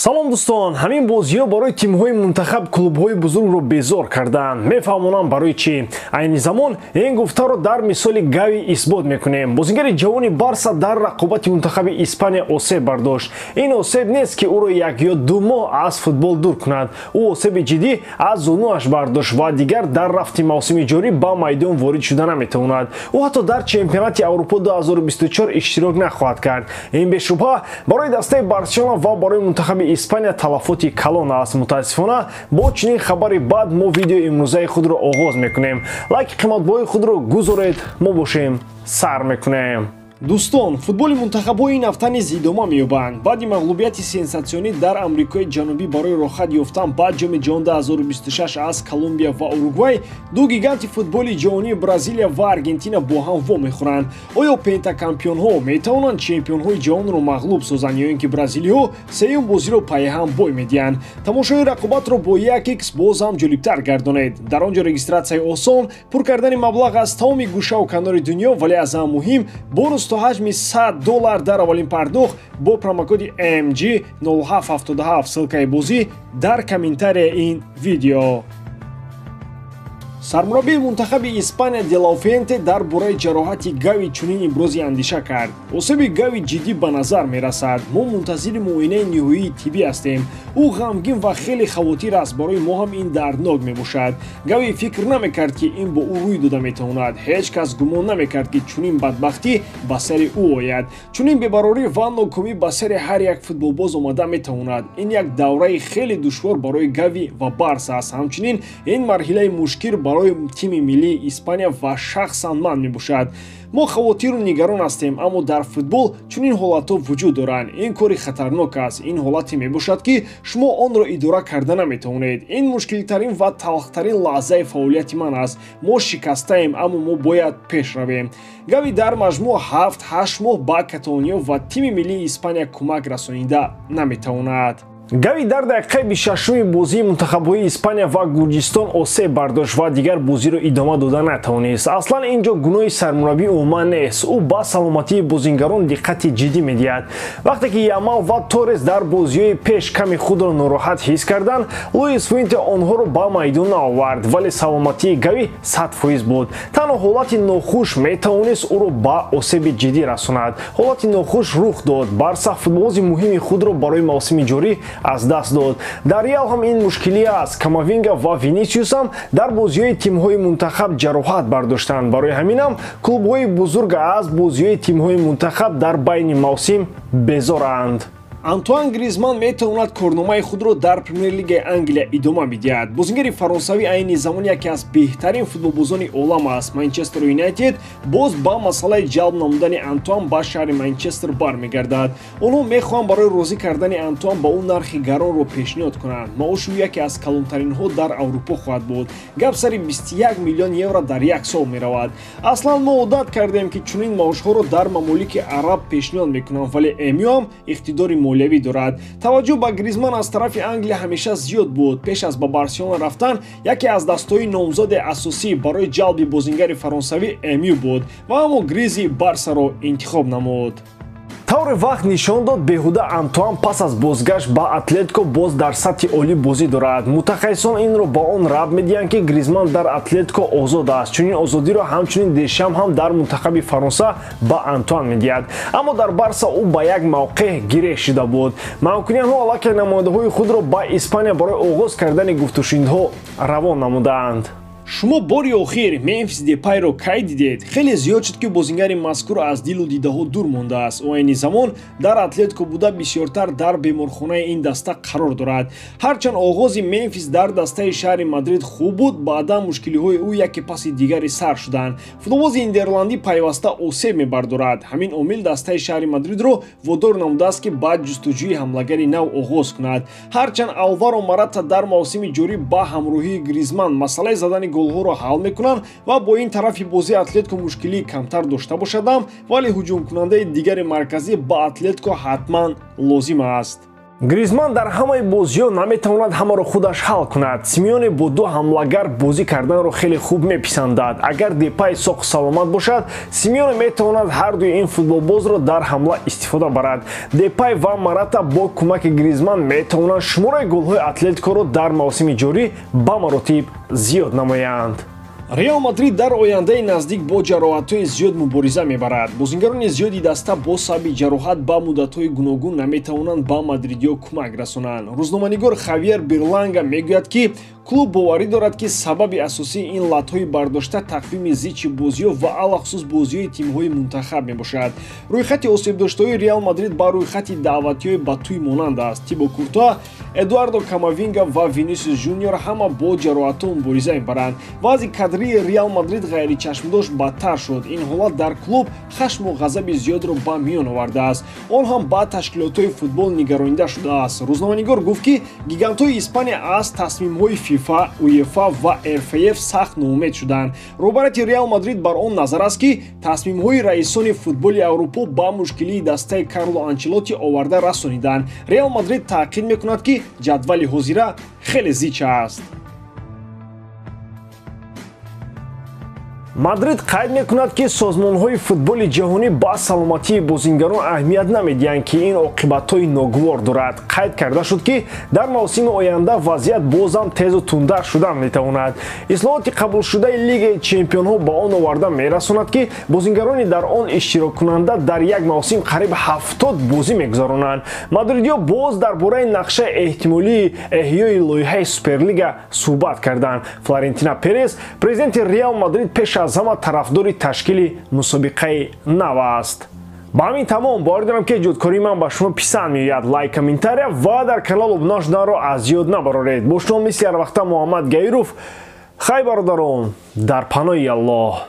Салом дӯстон, ҳамин бозиҳо барои тимҳои мунтахаб клубҳои бузургро безор карданд. Мефаҳмонам барои чӣ. Айни замон ин гуфтаро дар мисоли Гави исбот мекунем. Бозигари ҷавони Барса дар рақобати мунтахаби Испания осеб бардошт. Ин осеб нест, ки ӯро 1 ё 2 моҳ аз футбол дур кунад. Ӯ осеби ҷиддӣ аз зонуаш бардошт ва дигар дар рафти мавсими ҷорӣ ба майдон ворид шуда наметавонад. Ӯ ҳатто дар чемпионати Аврупо 2024 иштирок нахоҳад кард. Ин бешубҳа барои дастаи Барселона ва барои мунтахаби Испания талафоти калон аст. Мутаассифона, бо чунин хабари бад мо видеои имрӯзаи худро оғоз мекунем. Лайки қиматбоҳои худро гузоред, мо бошем, сар мекунем. Дӯстон, футболи мунтахабҳои ин ҳафта низ идома меёбанд. Баъди мағлубияти сенсатсионӣ дар Амрикои Ҷанубӣ барои роҳхат ёфтан ба Ҷоми ҷаҳон 2026 аз Колумбия ва Уругвай, ду гиганти футболи ҷаҳонии Бразилия ва Аргентина бо ҳам вомехӯранд. Оё пентакампионҳо метавонанд чемпионҳои ҷаҳонро мағлуб созанд ё ин ки бразилиҳо сеюм бозиро пайҳам бой медиҳанд? Тамошои рақобатро бо 1x боз ҳам ҷолибтар гардонед. Дар он ҷо регистратсияи осон, пур кардани маблағ аз тамоми гӯшаву канори дунё, вале аз ҳама муҳим, бонус то ҳаҷми 100 доллар дар аввалин пардохт бо промокоди MG 0777. Ссылкаи бозӣ дар комментарияи ин видео. Сармураббии мунтахаби Испания Де ла Фуэнте дар бораи ҷароҳати Гави чунин ибрози андеша кард: «Осеби Гави ҷиддӣ ба назар мерасад. Мо мунтазири муоинаи ниҳоии тиббӣ ҳастем. Ӯ ғамгин ва хеле хавотир аст. Барои мо ҳам ин дарднок мебошад. Гави фикр намекард, ки ин бо ӯ рӯй дода метавонад. Ҳеҷ кас гумон намекард, ки чунин бадбахтӣ ба сари ӯ ояд. Чунин бебарорӣ ва нокомӣ ба сари ҳар як футболбоз омада метавонад. Ин як давраи хеле душвор барои Гави ва Барса аст. Ҳамчунин ин марҳилаи мушкил барои тими миллии Испания ва шахсан ман мебошад. Мо хавотиру нигарон ҳастем, аммо дар футбол чунин ҳолатҳо вуҷуд доранд. Ин кори хатарнок аст. Ин ҳолате мебошад, ки шумо онро идора карда наметавонед. Ин мушкилтарин ва талхтарин лаҳзаи фаъолияти ман аст. Мо шикастаем, аммо мо бояд пеш равем». Гави дар маҷмӯъ 7-8 моҳ ба Каталониё ва тими миллии Испания кӯмак расонида наметавонад. Гави дар дақиқаи 26-уми бозии мунтахабҳои Испания ва Гурҷистон осеб бардошт ва дигар бозиро идома дода натавонист. Аслан ин ҷо гуноҳи сармураббӣ умуман нест. Ӯ ба саломатии бозингарон диққати ҷиддӣ медиҳад. Вақте ки Ямал ва Торес дар бозиҳои пеш ками худро нороҳат ҳис карданд, Луис Фуинте онҳоро ба майдон наовард, вале саломатии Гави 100% буд. Танҳо ҳолати нохуш метавонист ӯро ба осеби ҷиддӣ расонад. Ҳолати нохуш рух дод. Барса футболбози муҳими худро барои мавсими ҷорӣ аз даст дод. Дар Реал ҳам ин мушкилӣ аст. Камавинга ва Винисиус ҳам дар бозиҳои тимҳои мунтахаб ҷароҳат бардоштанд. Барои ҳамин ҳам клубҳои бузург аз бозиҳои тимҳои мунтахаб дар байни мавсим безоранд. Антуан Гризман метавонад корномаи худро дар Премер-лигаи Англия идома бидиҳад. Бозингари фаронсавӣ айни замон яке аз беҳтарин футболбозони олам аст. Манчестер Юнайтед боз ба масъалаи ҷалб намудани Антуан ба шаҳри Манчестер бармегардад. Онҳо мехоҳанд барои розӣ кардани Антуан ба ӯ нархи гаронро пешниҳод кунанд. Маоши ӯ яке аз калонтаринҳо дар Аврупо хоҳад буд. Гап сари 21 миллион евро дар як сол меравад. Аслан мо одат кардем, ки чунин маошҳоро дар мамолики араб пешниҳод мекунанд, вале МЮ ҳам иқтидори молиявӣ дорад. Таваҷҷӯҳ ба Гризман аз тарафи Англия ҳамеша зиёд буд. Пеш аз ба Барселона рафтан яке аз дастҳои номзади асосӣ барои ҷалби бозингари фаронсавӣ МЮ буд ва аммо Гризи Барсаро интихоб намуд. Тавре вақт нишон дод, беҳуда Антуан пас аз бозгашт ба Атлетико боз дар сатҳи олӣ бозӣ дорад. Мутахассисон инро ба он рабт медиҳанд, ки Гризман дар Атлетико озод аст. Чунин озодиро ҳамчунин Дешам ҳам дар мунтахаби Фаронса ба Антуан медиҳад, аммо дар Барса ӯ ба як мавқеъ гиреҳ шуда буд. Манкунианҳо аллакай намояндаҳои худро ба Испания барои оғоз кардани гуфтушунидҳо равон намудаанд. Шумо бори охир Мемфис Депайро кай дидед? Хеле зиёд шуд, ки бозингари мазкур аз дилу дидаҳо дур мондааст. Ӯ айни замон дар Атлетико буда, бисёртар дар беморхонаи ин даста қарор дорад. Ҳарчанд оғози Мемфис дар дастаи шаҳри Мадрид хуб буд, баъдан мушкилиҳои ӯ яке паси дигаре сар шуданд. Футболбози нидерландӣ пайваста осеб мебардорад. Ҳамин омил дастаи шаҳри Мадридро водор намудааст, ки ба ҷустуҷӯи ҳамлагари нав оғоз кунад. Ҳарчанд Алваро Марата дар мавсими ҷорӣ ба ҳамроҳии Гризман масъалаи задани голҳоро ҳал мекунанд ва бо ин тарафи бозии Атлетико мушкилии камтар дошта бошадам, вале ҳуҷумкунандаи дигари марказӣ ба Атлетико ҳатман лозим аст. Гризман дар ҳамаи бозиҳо наметавонад ҳамаро худаш ҳал кунад. Симеоне бо ду ҳамлагар бозӣ карданро хеле хуб меписандад. Агар Депай соқ саломат бошад, Симеоне метавонад ҳардуи ин футболбозро дар ҳамла истифода барад. Депай ва Марата бо кӯмаки Гризман метавонанд шумораи голҳои Атлетикоро дар мавсими ҷорӣ ба маротиб зиёд намоянд. Реал Мадрид дар ояндаи наздик бо ҷароҳатҳои зиёд мубориза мебарад. Бозингарони зиёди даста бо сабаби ҷароҳат ба муддатҳои гуногун наметавонанд ба мадридиё кӯмак расонанд. Рӯзноманигор Хавьер Берланга мегӯяд, ки клуб боварӣ дорад, ки сабаби асосии ин латҳои бардошта тақвими зичи бозиҳо ва алахусус бозиҳои тимҳои мунтахаб мебошад. Рӯйхати осебдоштаҳои Реал Мадрид ба рӯйхати даъватиҳои ба тӯй монанд аст. Тибо Куртуа, Эдуардо Камавинга ва Винисиус Жуниор ҳама бо ҷароҳатҳо мубориза мебаранд. Вазъи кадрии Реал Мадрид ғайричашмдошт бадтар шуд. Ин ҳолат дар клуб хашму ғазаби зиёдро ба миён овардааст. Он ҳам ба ташкилотҳои футбол нигаронида шудааст. Рӯзноманигор гуфт, ки гигантҳои Испания аз тасмимҳои ФИФА, УЕФА ва РФФ сахт ноумед шуданд. Роҳбарияти Реал Мадрид бар он назар аст, ки тасмимҳои раисони футболи Аврупо ба мушкилии дастаи Карло Анчелотти оварда расониданд. Реал Мадрид таъқид мекунад, ки ҷадвали ҳозира хеле зич аст. Мадрид қайд мекунад, ки созмонҳои футболи ҷаҳонӣ ба саломатии бозингарон аҳамият намедиҳанд, ки ин оқибатҳои ногувор дорад. Қайд карда шуд, ки дар мавсими оянда вазъият бозам тезу тундтар шудан метавонад. Ислоҳоти қабулшудаи Лигаи чемпионҳо ба он оварда мерасонад, ки бозингарони дар он иштироккунанда дар як мавсим қариб 70 бозӣ мегузаронанд. Мадридиё боз дар бораи нақшаи эҳтимолии эҳёи лоиҳаи Суперлига суҳбат карданд. Флорентина Перес, президенти Реал Мадрид, пеш аз ҳама тарафдори ташкили мусобиқаи нав аст. Ба ҳамин тамом. Боварӣ дорам, ки эҷодкории ман ба шумо писанд меояд. Лайк, комментария ва дар канал обуна шуданро аз ёд набароред. Бо шумо мисли ҳар вақта Муҳаммад Гаиров. Хай бародарон, дар паноҳи Аллоҳ.